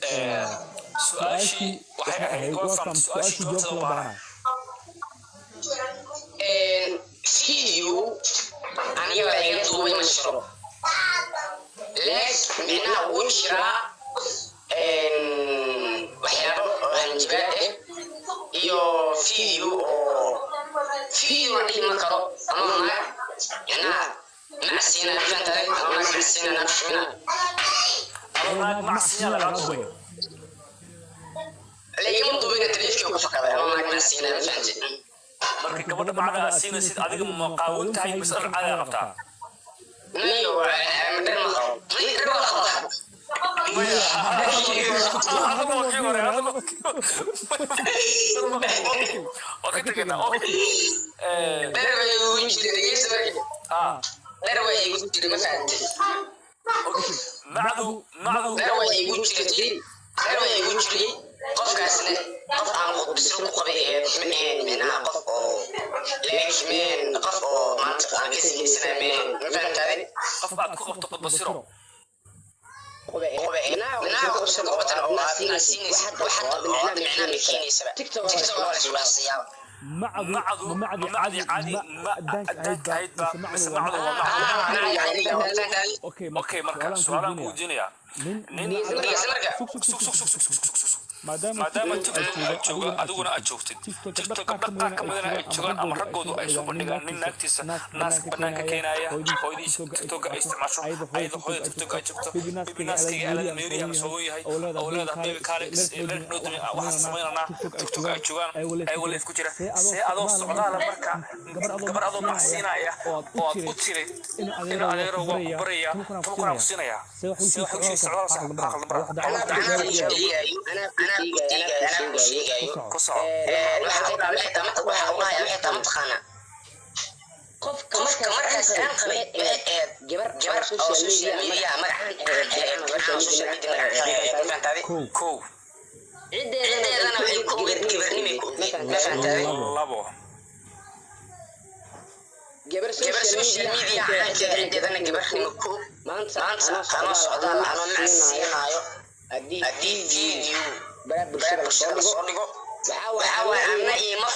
Su-aashii waxay ahayd, waa fahamtay su-aashii, jawaabteeda u baahanahay. Video aniga la iga duubay ma jiro, laakiin micnaha wuu jiraa waxyaabo oo hanjabaad ah iyo video oo video la dhihi ma karo ama naag micnaha macsiina fahantahay ama naag macsiina naag shumina. Adoo naag macsinya lagaa duubay? Laigama duubina, taleefkii ku fakaday ama naag macsiina, ma fahantay? Marka gabadha macda aad siinaysid, adiga ma qaawan tahay mise dhar caadi aa qabtaa? Mayo, dhar ma qabo, dhar waa qabtaa. Maya, hadal waa kii hore, hadal waa kii hore. Waa ka tegaynaa, okay. Dhar bay igu jiray, dhegeysa marka. Dhar way igu jiray, ma fahantay? Okay, macdu macdu. Dhar way igu jirtay, dhar way igu jiray. Qofkaasna qof aan khudbisro ku qabay ahayd, ma ahayn micnaha qof oo laakiin qof oo maanta aan ka sinaysanay ma ahayn, ma fahantaade? Qof aad ku qabto khudbasiro. Micnaha khudbisro ku qabatan oo aad siinaysid wax hadda oo hadda micnaha ma keenaysaba. TikTok waa la iswaasiyaa. Macdu ma macdi caadi ma adaanka ahayd ba mise macdu waa macdu? Macdu. Okay, marka su-aalaan ku weydiinayaa nin. Dhegeysa marka. Sug, sug, sug, sug, sug, sug, sug. Maadaama TikTok aad jooga, adiguna aad joogtid, TikTok gabdha qaar ka midana ay joogaan ama raggoodu ay soo bandhigaan nin naagtiisa naaska banaanka keenaya, hooyadiisa TikTok ay isticmaasho, ayada hooyada TikTok ay joogto, bibi naaskayga aalada meeriya ama soogon yahay oo leedahay, "Baby, kaale leer waxaan samaynanaa," TikTok ay joogaan, ayagoo live ku jira, see adoo socdaala marka gabar adoo macsiinaya oo aad u tiri, "In adeero, waa ku baraya, 10,000 aan ku siinaya," see waxay u sheegi socdaal sax maxaa qaldan bara? Anaa ku sheegayo, anaa ku sheegayo, anaa ku sheegayo. Ku soco. Waxa u dhahaya waxay taa, mataqaanaa, qofka markaas aan qabay waxay ahayd gabar oo social media magac ahayd, social media magac ahayd, ma fahantaade? Kow. Ciddeedana waxay ku ogeyd gabarnimay ku ogeyd, ma fahantaade? Labo. Gabar social media caankeeda, ciddeedana gabarnimo ku og. Maanta anoo socdaal anoo macsiinaayo haddii video baraha bulshada lasoo dhigo, waxaa waaye anna iima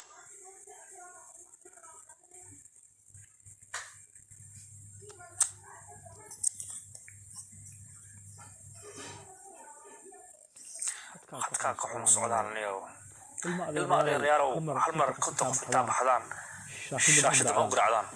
Khadkaa ka xun socdaalniyow. Ilma adeeryaalow, hal mar 50 qof intaa baxdaan, shaashada ma u garaacdaan.